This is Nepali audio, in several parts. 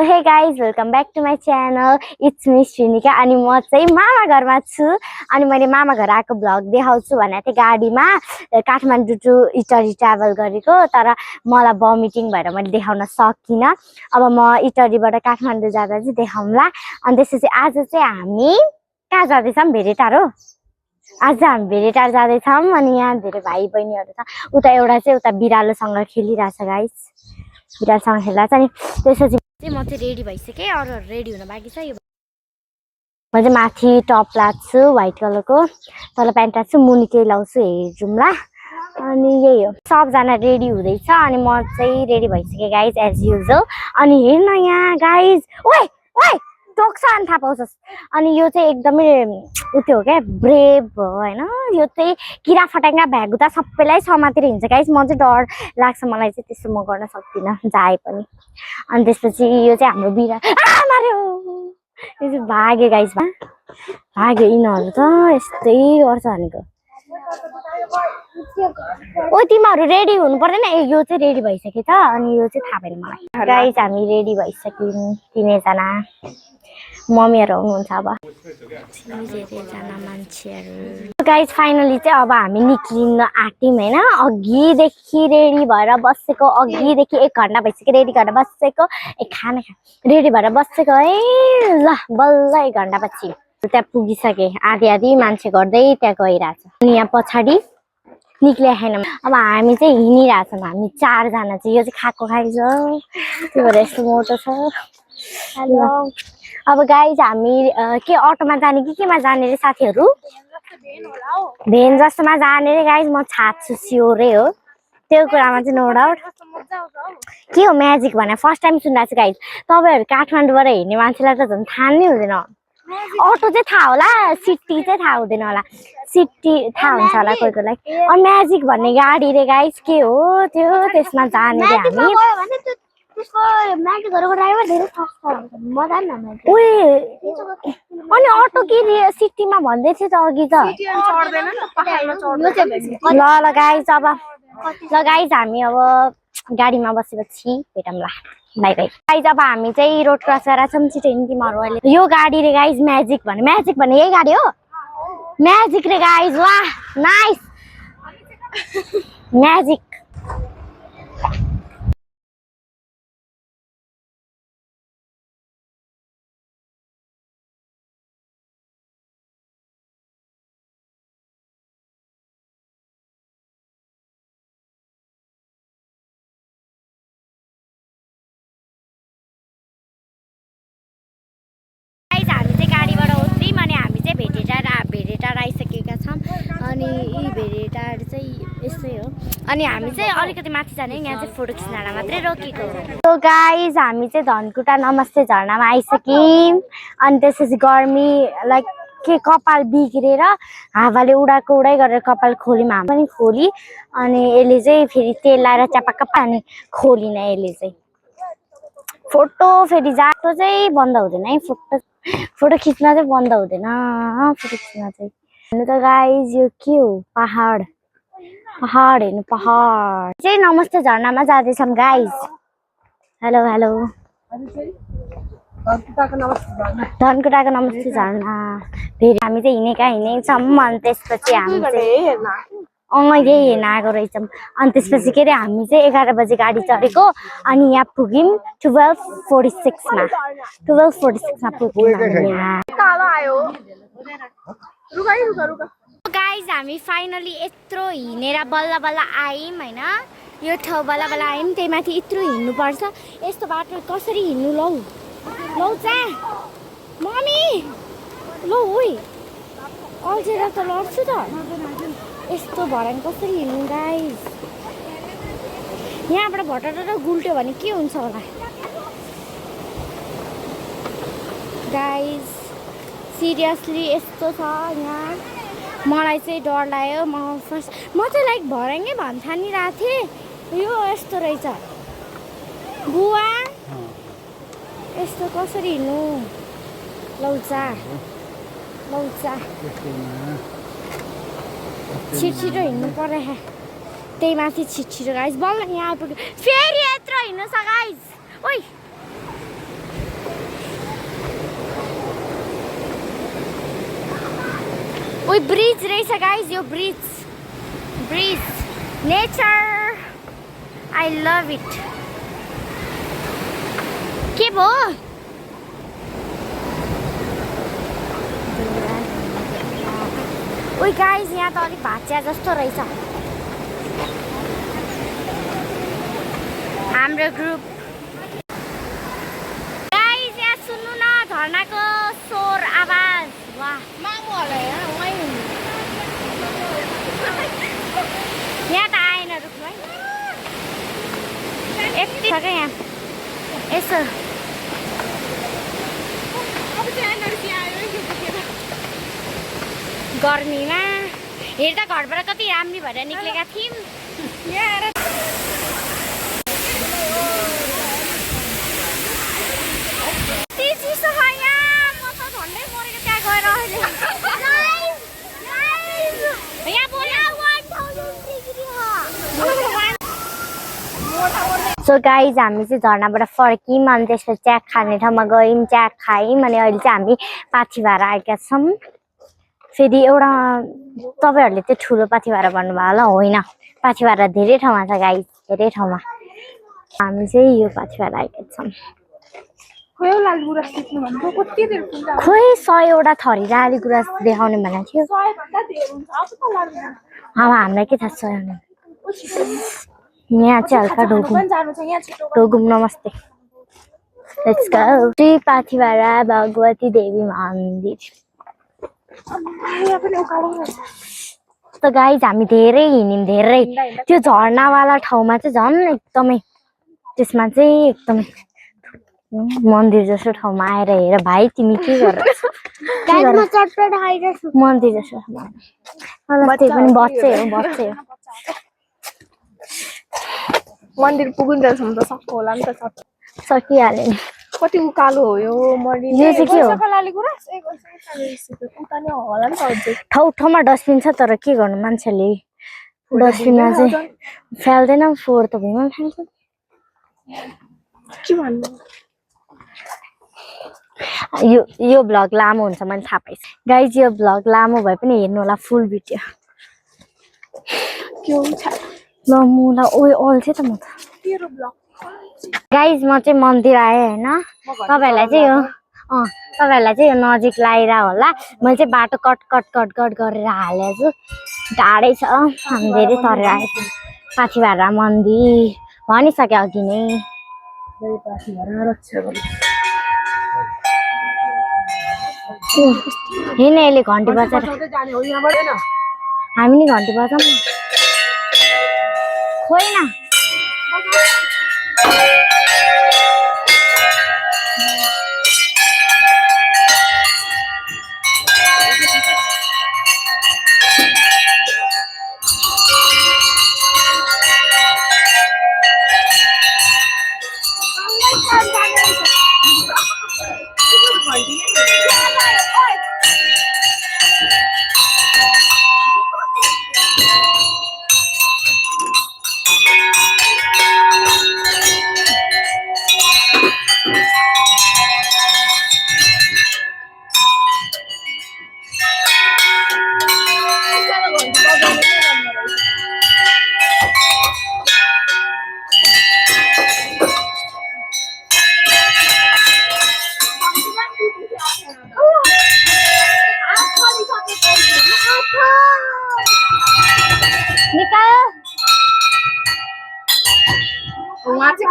हे guys welcome back to my channel it's me Shrinika अनि म चाहिँ मामा घरमा छु अनि मैले मामा घर आएको भ्लग देखाउँछु भनेको थिएँ गाडीमा काठमाडौँ टु इटरी ट्राभल गरेको तर मलाई भमिटिङ भएर मैले देखाउन सकिनँ। अब म इटरीबाट काठमाडौँ जाँदा चाहिँ देखाउँला। अनि त्यसपछि आज चाहिँ हामी कहाँ जाँदैछौँ भेरेटार हो। आज हामी भेरेटार जाँदैछौँ अनि यहाँ धेरै भाइ बहिनीहरू छ। उता एउटा चाहिँ उता बिरालोसँग खेलिरहेछ गाइज, बिरालोसँग खेलिरहेछ। अनि त्यसपछि म चाहिँ रेडी भइसकेँ, अरूहरू रेडी हुन बाँकी छ। यो म चाहिँ माथि टप लाग्छु व्हाइट कलरको, तल प्यान्ट लाग्छु, मुनि केही लाउँछु हेरौँला। अनि यही हो, सबजना रेडी हुँदैछ अनि म चाहिँ रेडी भइसकेँ गाइज एज युजल। अनि हेर्न यहाँ गाइज, ओए ओए टोक्छ अनि थाहा पाउँछस्। अनि यो चाहिँ एकदमै उत्यो हो क्या, ब्रेभ हो होइन। यो चाहिँ किरा फट्याङ्ग्रा भ्यागुता सबैलाई समातेर हिँड्छ गाइज। म चाहिँ डर लाग्छ, मलाई चाहिँ त्यस्तो म गर्न सक्दिनँ जाए पनि। अनि त्यसपछि यो चाहिँ हाम्रो बिरा मार्यो, यो चाहिँ भाग्यो गाइज, भाग्यो। यिनीहरू त यस्तै गर्छ भनेको। ओ तिमीहरू रेडी हुनु पर्दैन। ए यो चाहिँ रेडी भइसक्यो त अनि यो चाहिँ थाहा भएन मलाई। गाइज हामी रेडी भइसक्यौँ तिनैजना, मम्मीहरू आउनुहुन्छ अब धेरैजना मान्छेहरू। गाइज फाइनली चाहिँ अब हामी निक्लिन आँट्यौँ होइन। अघिदेखि रेडी भएर बसेको, अघिदेखि 1 घन्टा भइसक्यो रेडी गरेर बसेको। खाना रेडी भएर बसेको है, ल बल्ल 1 घन्टापछि त्यहाँ पुगिसकेँ। आधी मान्छे गर्दै त्यहाँ गइरहेछ। अनि यहाँ पछाडि निक्लिया छैन। अब हामी चाहिँ हिँडिरहेछौँ, हामी 4 जना चाहिँ। यो चाहिँ खाएको खाइन्छ, त्यो भएर यस्तो मोटो छ। हेलो अब गाइज हामी के अटोमा जाने कि केमा जाने रे साथीहरू? भेन जस्तोमा जाने रे गाइज। म छाड्छु स्योरै हो, त्यो कुरामा चाहिँ नो डाउट। के हो म्याजिक भने फर्स्ट टाइम सुनिरहेको छु गाइज। तपाईँहरू काठमाडौँबाट हिँड्ने मान्छेलाई त झन् थाहा नै हुँदैन। अटो चाहिँ थाहा होला, सिटी चाहिँ थाहा हुँदैन होला। सिटी थाहा हुन्छ होला कोही कोहीलाई। अनि म्याजिक भन्ने गाडी रे गाइज, के हो त्यो, त्यसमा जाने रे हामी। अनि अटो के सिटीमा भन्दै थियो त अघि त। ल गाइज अब ल गाइज हामी अब गाडीमा बसेपछि भेटौँला, बाई बाई गाइज। अब हामी चाहिँ रोड क्रस गरेर छौँ, छिटो हिँड्नु तिमीहरू अहिले। यो गाडी रे गाइज म्याजिक भने यही गाडी हो, म्याजिक रे गाइज। वाह नाइस म्याजिक। भेरेटार आइसकेका छौँ अनि यी भेरेटार चाहिँ यस्तै हो। अनि हामी चाहिँ अलिकति माथि जाने, यहाँ चाहिँ फोटो खिच्न मात्रै रोकेको हो। सो गाइज हामी चाहिँ धनकुटा नमस्ते झरनामा आइसक्यौँ। अनि त्यसपछि गर्मी लाइक के कपाल बिग्रेर हावाले उडाइ गरेर कपाल खोल्यौँ, हामी पनि खोली। अनि यसले चाहिँ फेरि तेल लाएर च्यापक्क पानी खोलिन। यसले चाहिँ फोटो फेरि जाडो चाहिँ बन्द हुँदैन है, फोटो खिच्न चाहिँ बन्द हुँदैन। फोटो खिच्न चाहिँ हेर्नु त गाइज, यो के हो पहाड हेर्नु, पहाड चाहिँ नमस्ते झरनामा जाँदैछौँ गाइज। हेलो हेलो धनकुटाको नमस्ते झरना फेरि हामी चाहिँ हिँडेछौँ। अनि त्यसपछि हामी चाहिँ यही हेर्न आएको रहेछौँ। अनि त्यसपछि के अरे हामी चाहिँ 11 बजे गाडी चढेको अनि यहाँ पुग्यौँ 12:46मा 12:46मा पुग्यौँ यहाँ। गाइज हामी फाइनली यत्रो हिँडेर बल्ल बल्ल आयौँ होइन। यो ठाउँ बल्ल बल्ल आयौँ, त्यही माथि यत्रो हिँड्नुपर्छ। यस्तो बाटो कसरी हिँड्नु लौ चा मम्मी, लौ ओइ अल्झेर त लड्छु त। यस्तो भएर कसरी हिँड्नु गाइज? यहाँबाट भटटर गुल्ट्यो भने के हुन्छ होला गाइज? सिरियसली यस्तो छ यहाँ। मलाई चाहिँ डर लाग्यो। म चाहिँ लाइक भर्याङै भन्ठानिरहेको थिएँ, यो यस्तो रहेछ बुवा। यस्तो कसरी हिँड्नु लौचा छिटो हिँड्नु पर्यो, त्यही माथि छिटो गाइज। बल्ल यहाँ आइपुग्यो, फेरि यत्रो हिँड्नु छ गाइज। ओइ ओइ ब्रिज रहेछ गाइज यो bridge nature I love it के भो ओइ गाइज यहाँ त अलिक भाँच्या जस्तो रहेछ हाम्रो ग्रुप गाइज यहाँ सुन्नु न झर्नाको स्वर आवाज वाह यहाँ त आएन रुख्नु है यति छ क्या यहाँ यसो गर्मीमा हेर्दा घरबाट कति राम्री भएर निक्लेका थियौँ चिसो छ यहाँ म त झन्डै मरेको त्यहाँ गएर अहिले यहाँ सो गाइज हामी चाहिँ झर्नाबाट फर्क्यौँ अनि त्यसपछि च्याक खाने ठाउँमा गयौँ च्याक खायौँ अनि अहिले चाहिँ हामी पाथिभारा आएका छौँ फेरि एउटा तपाईँहरूले चाहिँ ठुलो पाथिभारा भन्नुभयो होला होइन पाथिभारा धेरै ठाउँमा छ गाइज धेरै ठाउँमा हामी चाहिँ यो पाथिभारा आएका छौँ खोइ 100वटा थरी लाली गुराँस देखाउने भनेको थियो अब हामीलाई के थाहा छ यहाँ चाहिँ हल्का ढोगुम नमस्ते लेट्स गो श्री पाथिभारा भगवती देवी मन्दिर त गाइज हामी धेरै हिँड्यौँ धेरै त्यो झर्नावाला ठाउँमा चाहिँ झन् एकदमै त्यसमा चाहिँ एकदमै मन्दिर जस्तो ठाउँमा आएर हेर भाइ तिमी के गरेर मन्दिर जस्तो त्यही पनि बच्चै हो मन्दिर पुगिन्जेलसम्म त सक्को होला नि त सकिहाल्यो नि कति उकालो हो यो मन्दिर यो चाहिँ के हो ठाउँ ठाउँमा डस्टबिन छ तर के गर्नु मान्छेले डस्टबिनमा चाहिँ फ्याल्दैन फोहोर त भुइँमा फ्याल्छ के भन्नु यो भ्लग लामो हुन्छ मैले थाहा पाएँ गाइज यो भ्लग लामो भए पनि हेर्नु होला फुल भिडियो के हुन्छ ल मुला ओइ अल्छे त म त तेरो भ्लग गाइज म चाहिँ मन्दिर आएँ होइन तपाईँहरूलाई चाहिँ यो नजिक लाएर होला मैले चाहिँ बाटो कट गरेर हालेको छु टाढै छ हामी धेरै तरेर आएछौँ पाथिभारा मन्दिर भनिसक्यो अघि नै हेर्न यसले घन्टी बजाएर हामी नि घन्टी बजाउँ होइन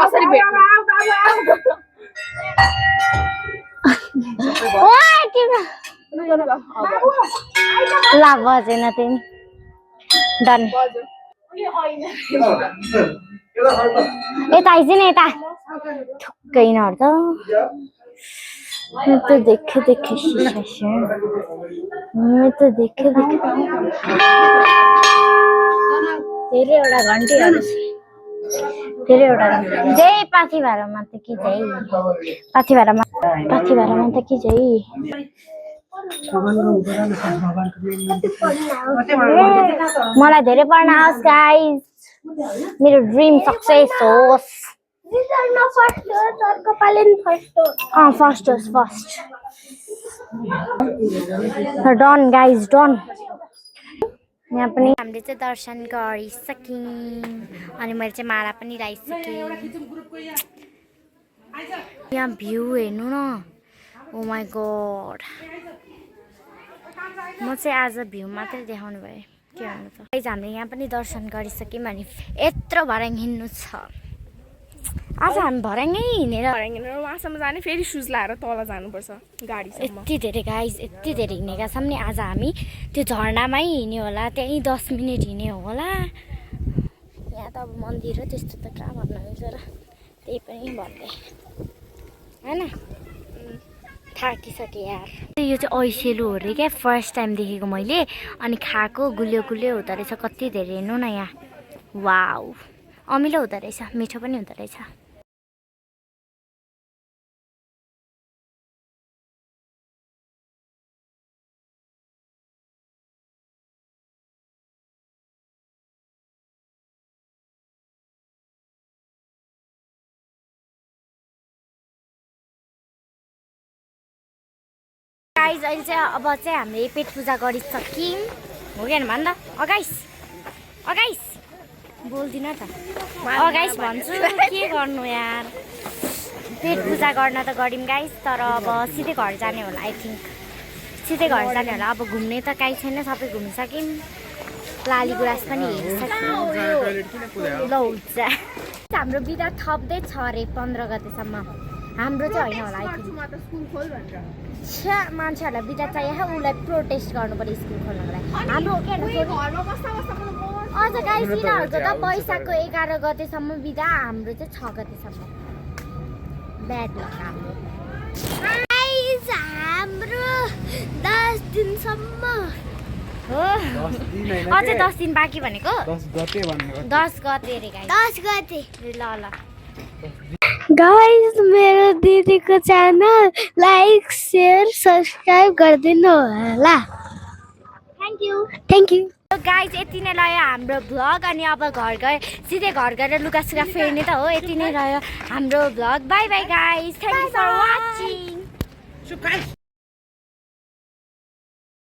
कसरी भेट्नु ला बजेन तिमी डन यता आइज न यता ठुक्कै नहर्छ मैं तो देखे शीशा से मैं तो देखे धेरैवटा घन्टीहरू धेरैवटा जय पाथिभारामा त कि जय पाथिभारामा त कि जय मलाई धेरै पढ्न आओस् गाइस मेरो ड्रिम सक्सेस होस् फर्स्ट डन गाइस डन यहाँ पनि हामीले चाहिँ दर्शन गरिसक्यौँ अनि मैले चाहिँ माला पनि लगाइसकेँ। यहाँ भ्यू हेर्नु न, ओ माई गॉड। म चाहिँ आज भ्यू मात्रै देखाउनु भयो, के भन्नु त। हामीले यहाँ पनि दर्शन गरिसक्यौँ अनि यत्रो भर्याङ हिँड्नु छ। आज हामी भर्याङै हिँडेर वहाँसम्म जाने, फेरि सुज लाएर तल जानुपर्छ गाडीसम्म। यति धेरै गाइस, यति धेरै हिँडेका छौँ नि। आज हामी त्यो झर्नामै हिँड्यो होला, त्यहीँ 10 मिनट हिँड्यो होला। यहाँ त अब मन्दिर हो त्यस्तो त कहाँ भन्नु हुन्छ र, त्यही पनि भन्दै होइन। थाकिसकेँ यार। यो चाहिँ ऐसेलु हो अरे क्या, फर्स्ट टाइम देखेको मैले। अनि खाएको गुलियो गुलियो हुँदो रहेछ, कति धेरै हेर्नु न यहाँ। वाउ, अमिलो हुँदो रहेछ, मिठो पनि हुँदो रहेछ। गाइस अहिले चाहिँ अब चाहिँ हामीले पेट पूजा गरिसक्यौँ हो कि भन त। अगाइस अगाइस बोल्दिन त, अगाइस भन्छु, के गर्नु यार। पेट पूजा गर्न त गऱ्यौँ गाइस, तर अब सिधै घर जाने होला आई थिङ्क। सिधै घर जाने होला। अब घुम्ने त काहीँ छैन, सबै घुमिसक्यौँ। लाली गुराँस पनि हेरिसक्यौँ। ल हुन्छ। हाम्रो बिदा थप्दै छ अरे 15 गतेसम्म। हाम्रो चाहिँ होइन होला आई थिङ्क। मान्छेहरूलाई बिदा चाहियो, उसलाई प्रोटेस्ट गर्नु पर्यो स्कुल खोल्नको लागि। हाम्रो के अझ गाइस यिनीहरूको त वैशाखको 11 गतेसम्म बिदा, हाम्रो चाहिँ 6 गतेसम्म। ब्याड लक हाम्रो। हाम्रो 10 दिनसम्म हो, अझै 10 दिन बाँकी भनेको। 10 गते अरे गाइस, 10 गते। ल ल गाइस, मेरो दिदीको च्यानल लाइक शेयर सब्सक्राइब गरिदिनु होला। Thank you guys. यति नै रह्यो हाम्रो भ्लग। अनि अब घर गए सिधै घर गएर लुगासुगा फेर्ने त हो। यति नै रह्यो हाम्रो vlog. Bye bye guys, thank you for watching.